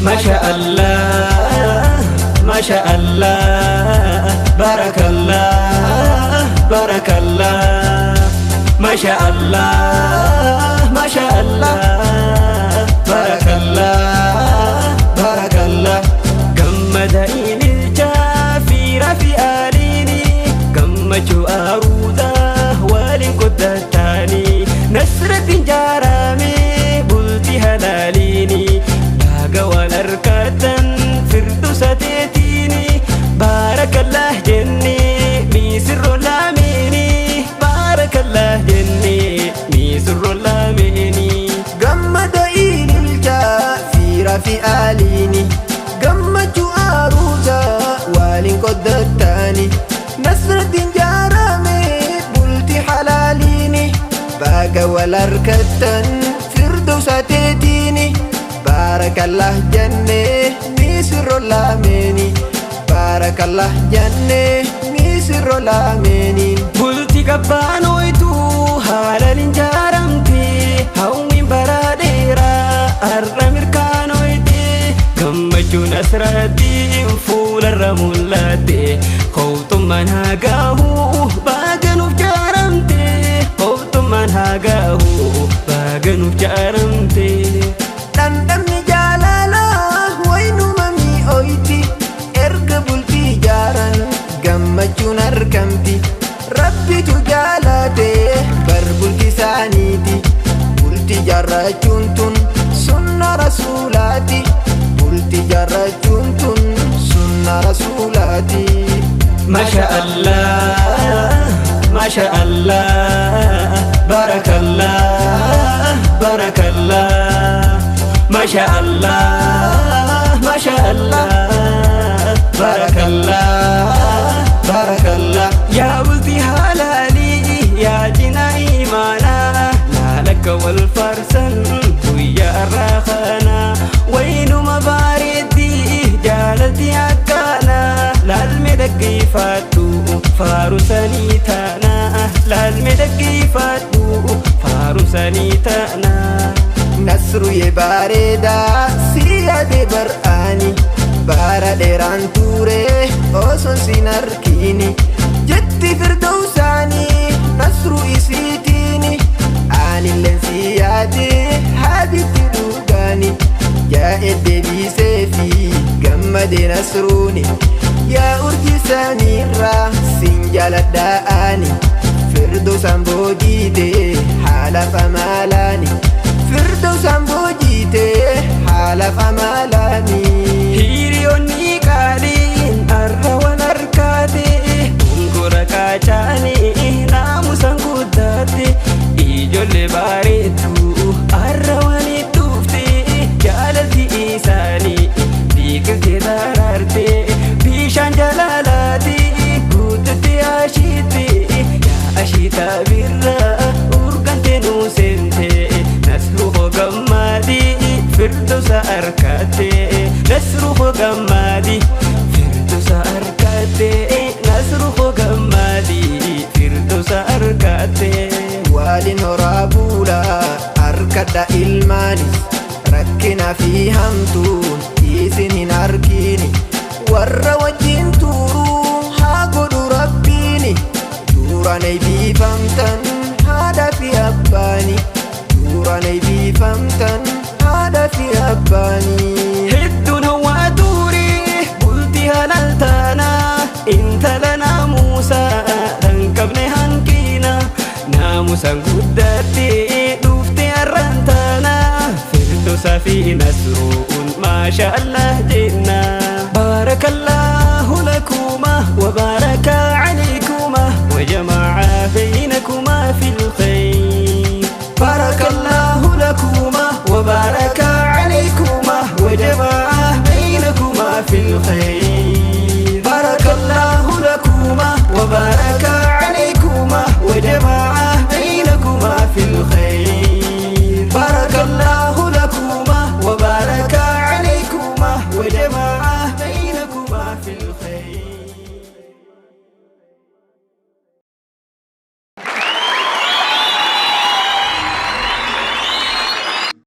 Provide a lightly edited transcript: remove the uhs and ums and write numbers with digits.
Masha Allah, Masha Allah, Barakallah, Barakallah. Masha Allah, Masha Allah, Barakallah, Barakallah. Gammada ililchaa fiira fi aaliini, gammachuu aruudaa waliin qoddataanii, Nasrattiin jaarame bultii halaaliini, baaga wal harkatan firdusa teetiini, baarakallah jennee misirroo lameeni, baarakallah jennee misirroo lameeni. Gammada ililchaa fiira fi aaliini, gammachuu aruusaa waliin qoddattaani, Nasraddiin jaarame bulti halaaliini, baga wal harkattan firdoosa teetiini, baarakallah jennee misirroo lameeni, baarakallah jennee misirroo lameeni. Bulti qabbaanooytu haalaan jaaramte, hawwiin bara dheeraa har'a mirkaanooyte, gammachuun asirratti fuularra mul'atte, kootummaan haa gahu baaga nuuf jaaramte, kootummaan haa gahu baaga nuuf jaaramte. Dhandhamni jaalalaa waynuma mi'ooyti, erga bultii jaaran gammachuun argamti. Rabbitu jaalate bar bultii isaaniiti. Bultii jaarrachuun tun sunna rasuulaati. Bultii jaarrachuun tun sunna rasuulaati. Masha Allah, Masha Allah, Barakallah, Barakallah. Masha Allah, Masha Allah, Barakallah, Barakallah. Yaa bultii halaalii, yaa cinaa imaanaa, laalakka wal faarsan guyyaa irraa kana, waynuma bareeddii jaalalti akkaana, laalme dhaggeeffadhu faarusanii taana, laalme dhaggeeffadhu faarusanii taana. Nasruye bareedaa si yaade bar'aani, bara dheeraan ture osoon sin arkiini, jetti firdawsaanii nasru isiitiini, anilleen si yaade habitti dhugaani, jaa'e deebisee fi gammade nasruuni, yaa urjii samiirraa sin jaaladhaani, firdawsaan boojiite haala famaalaani, firdawsaan boojiite haala famaalaani. Hiriyoonni qaaliin har'a wal harkaate, gungura qaacaanii naamusan guddaate, ijoollee bareedduu har'a waliin dhufte, jaalalti isaanii biqiltee daraarte, bishaan jaalalaati guututti ashiitti, yaa ashiita birraa urgante nuu seente, nasru gammaadii firdoosa harkaate, nasru gammaadii firdoosa harkaate, nasru gammaadii firdoosa harkaate. Waliin horaa buulaa harkadha ilmaanis, rakkina fi hamtuun isin hin argini, warra wajjin turuu haa godhu rabbiini, duraan eebbifamtan haadha fi abbaani, duraan eebbifamtan haadha fi abbaani. Hedduun hawwaa ture bultii halal taanaa, intala naamusaa tan qabne hanqina, naamusaan guddattee dhufte har'aan taanaa, firdoosaa fi nasruun maasha Allah jenna. Baarakallahu lakuma wa baaraka alaykuma wa jamaca baynakuma fi lkhayr. Baarakallahu lakuma wa baaraka alaykuma wa jamaca baynakuma fi lkhayr.